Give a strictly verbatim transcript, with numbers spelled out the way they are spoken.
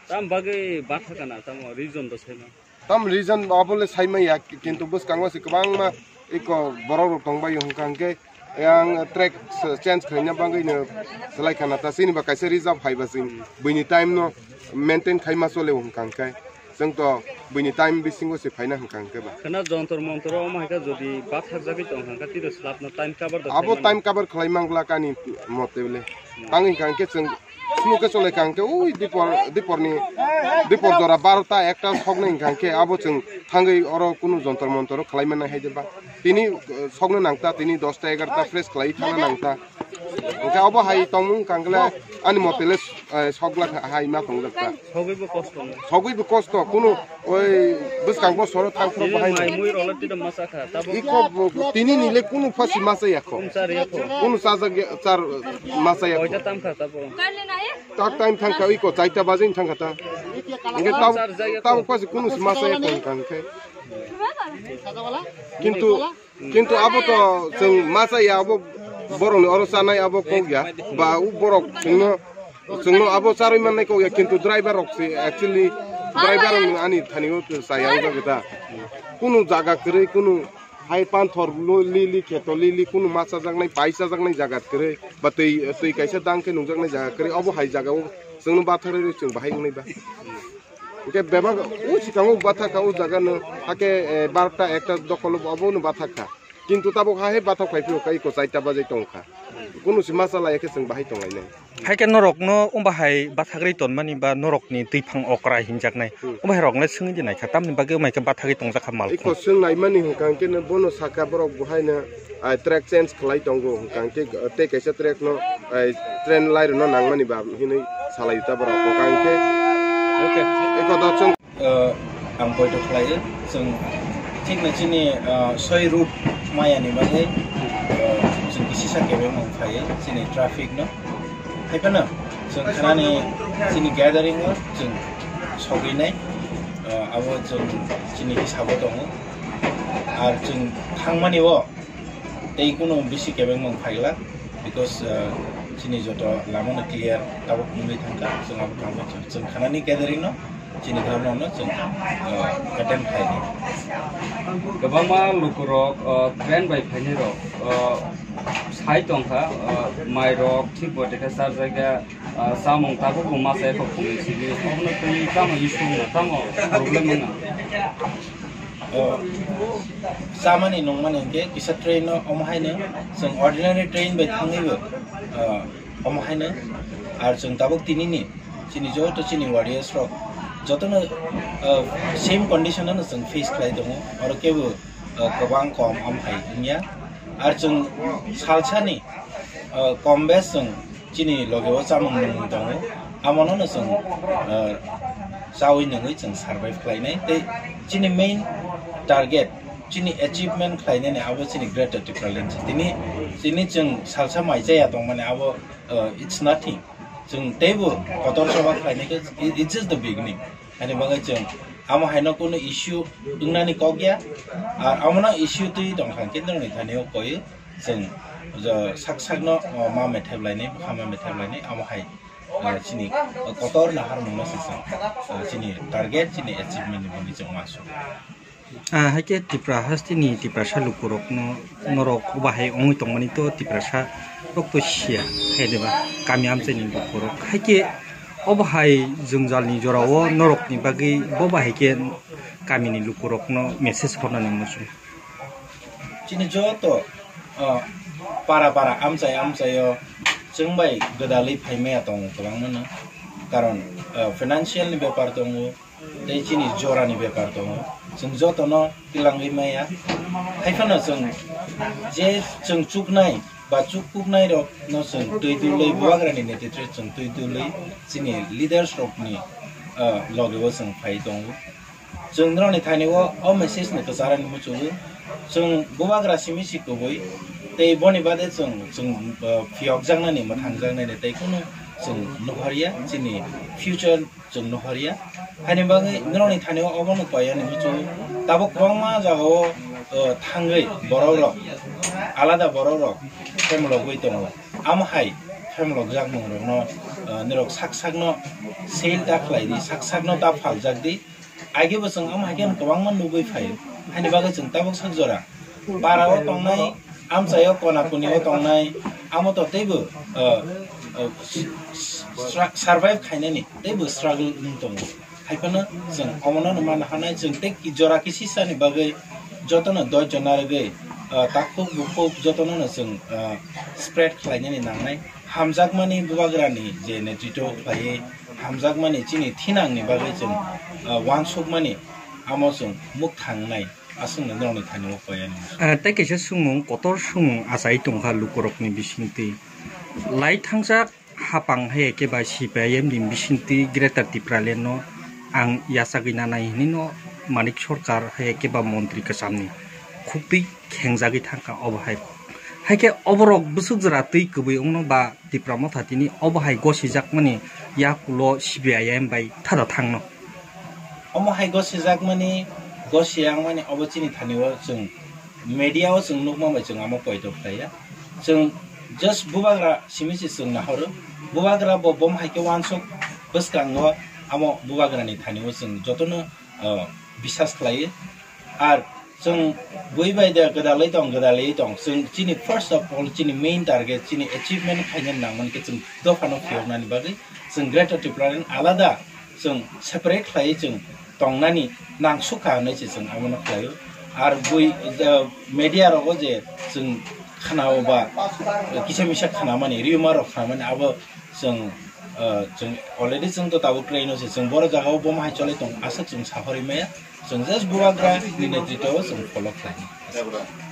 Tam bagwi batha kana, tamo reason do saima. Tam reason abole saima ya, kintu bwskango se kwbangma iko borok rok tongbai hwnkha hwnkhe yang track change khlaina bagwi no swlai khana ta, chini ba kaisa reserve hai ba chwng buini time no maintain khaima chole hwnkha hwnkhe chwng to buini time bisingo se phaina hwnkha hwnkhe ba. Khana jontor montor o omo hai khe jodi bathak jagwi tong hwnkha tei slap no time cover do abo khaimani. Time cover khlai mangla kani mote bole. Tang hwnkha hwnkhe chwng Sumuk khe chole kang khe ui dipor, diporni, dipor jora barota ekta soknai hwnkha khe abo chwng thangwi oro kunu jontor montor khlai mannai hai de ba. Tini, eh, sokno nang ta, tini dosta egarota fresh khlai thangna nang ta. Hwnkhe abo hai tongmung hwnkha khe le ani mote le, eh, sokla hai ma tongjak ta. Sogwi bo kosto. Sogwi bo kosto, kunu Oi, bwskang bo soro thang phuru bahai mai no. Mui rolo tida masa kha, tabo. Iko bo, tini ni le kunu phasi masa ya kho. Kunu char ya kho. Kunu chajak ya, char masa ya kho. Oita tam kha, tabo. Tak time thang kha, iko chaita baje thang kha ta. Inge tab, char jak ya tab kho. Phasi kunu si masa ya kho kang khe. Kintu Kintu abo to chwng ma chaya, abo borokni oro chanai abo kok ya, ba u borok chwngno, chwngno abo charwi mannai kok ya, kintu driver rok se actually driver rok ani thani o chaya wngkha ta. Kunu jaga kwrwi, kunu hai panthor lo-, lili, kheto lili, kunu ma chajaknai, pai chajaknai jaga kwrwi, ba twi, twi kaisa dang khe nungjaknai jaga kwrwi, obo hai jaga o chwngno batharwi rw chwng bahai wngnai ba. Hwnkhe bebak o swkango bathak kha o jaga no, hakhe, eh, barota ekta dokolo obo no bathak kha. Kintu tabuk ha he bathak phai phuru kai ko chaita bajai tong kha. Kunu si ma chala ya khe chwng bahai tong lainai. Hai khe norok no umba hai bathagri ton mani ba norok ni twi phang okra hinjak nai. Hmm. Umba hai rok nai swngwi di nai kha, tamni bagwi umai khe bathagwi tongjak kha mal. Iko swng nai mani hwnkha hwnkhe no bono saka borok bo hai no, ah, track change khlai tongo hwnkha hwnkhe, ah, tei kaisa track no, ah, train lai rwno nang mani ba hinwi salai ta borok hwnkha hwnkhe. Okay. Iko da chwng. Ah, ang poito khlaio, chwng thik na chini, ah, soi route maya ni bagwi, ah, chwng kisi sa kebeng mung phaiwi chini traffic no. Hai phano chwng khanani chini gathering o chwng sogwi nai, ah, abo chwng chini hisabo tongo. Ar chwng thangmani o tei kunu bisi kebeng mung phaila, because, ah, chini joto lama no clear tabuk wngwi thangkha, chwng abo thangma chwng, chwng khanani gathering no chini dhormo no chwng, ah, attend khlainai. Kwbangma lukurok, ah, train bai phainai rok, ah, sai tongkha, ah, mai rok thik bo tei khe charjakya, ah, chamung tabuk bo ma chai kho phungni simi, obono twi tamo issue wngna, tamo problem wngna? O, chamani nungmani hwnkhe kisa train no omo haino chwng ordinary train bai thangwibo, o, omo haino. Ar chwng tabuk tinini chini joto chini warriors rok jotono, o, same condition no chwng face khlai tongo, oro kebo, o, kwbang kom omo hai wngya. Ar chwng salsani, o, kom bes chwng chini loge o chamung nwngmung tongo, amono no chwng, ah, chawi nungwi chwng survive khlainai. Tei chini main target, chini achievement khlainani abo chini Greater Tipraland se. Tini, tini chwng salsa mai chaya tongmani abo, ah, it's nothing. Chwng teibo kotor choba khlainai khe, it, it's just the beginning. Ani bagwi chwng amo haino kunu issue wngnani kok ya, ar amono issue twi tongkha, kintu nini thani o koi chwng jo sak sakno, o, ma methep lainai, bwkha ma methep lainai, amo hai, o, chini kotor naharmung no se chwng, o, chini target, chini achievement ni bagwi chwng uansuk. Ah, haikhe Tipra hasteni Tiprasa lukurokno norok bahai wngwi tongmani to Tiprasa rok to siya, hai de ba, kami amchaini lukurok. Haikhe obo hai jwngjalni jorao norokni bagwi bo bahai khe kamini lukurokno message hornani muchung. Chini joto, ah, para para amchai amchaio chwng bai gwdalwi phaimaya tongo kwbangmano. Karon, ah, financial ni bepar tongo, tei chini jorani bepar tongo. Chwng jotono twlangwi maya. Haiphano chwng je chwng chuknai ba chuk kuknai rokno chwng twi dulwi, bubagrani netritwe chwng twi dulwi, chini leaders rokni, ah, logeo chwng phai tongo. Chwng norokni thani o, o message no kwcharani muchungo. Chwng bubagra simi si kubui, tei boni bade chwng, chwng, ah, phiyokjaknani, mwthangjaknani tei kunu chwng nuhorya, chini future chwng nuhorya. Haini bagwi norokni thani o obono paiya hinwi chwng tabuk kwbangma jagao, o, thangwi borok rok, alada borok rok phemlogwi tongo. Amo hai phemlokjak mung rokno Ah, norok sak sakno sale ta khlai di, sak sakno ta phaljak di. Age bo chwng omo hai khe kwbangma nugwi phaio. Haini bagwi chwng tabuk sak jora para o tongnai, amchai o kona kuni o tongnai, amo to teibo, ah, ah, s-, s-, stra-, survive khainani teibo struggle wng tongo. Hai phano chwng omono no manna hanai, chwng tei ki-, jora kisisani bagwi jotono doichona rwgwi, ah, takhuk bukhuk jotono no chwng, ah, spread khlainani nangnai. Hamjakmani bubagrani je netritwo khlaiwi, hamjakmani chini thinangni bagwi chwng, ah, uansukmani amo chwng muk thangnai aswkno norokni thani o paiani. Ah, tei kaisa swngmung, kotor swngmung achai tongkha lukurokni bisingtwi. Lai thangjak hapang hai khe ba C P I M ni bisingtwi Greater Tipraland no ang yachagwi nanai hinwi no Manik Sarkar hai khe ba montri kwchamni khuktwi khengjagwi thangkha obo hai. Hai khe oborok bwswk jora twi kwbwi wngno ba Tipra Motha tini obo hai gosijakmani yakulo C P I M bai thada thangno. Omo hai gosijakmani, gosiyangmani obo chini thani o chwng media o chwng nukma bai chwng amo poito khlaiya. Chwng just bubagra simi se chwng nahoro. Bubagra bo bom hai khe uansuk bwskango amo bubagrani thani o chwng jotono, ah, bisas khlaiwi. Ar chwng bui bai de gwdalwi tong, gwdalwi tong. Chwng chini first of all, chini main target, chini achievement khaina nangmani khe chwng dophano phiyoknani bagwi chwng Greater Tipraland alada chwng separate khlaiwi chwng tongnani nangsukha hinwi se chwng abono khlaio. Ar bui, uh, media rogo je chwng khnao ba kisa misa khnamani, rumor rok khnamani abo chwng, uh, chwng already chwng to tabuk train o se chwng boro jagao bom hai cholai tong aswk chwng sahorwi maya. Chwng just bubagra ni netritwo o chwng follow khlainai.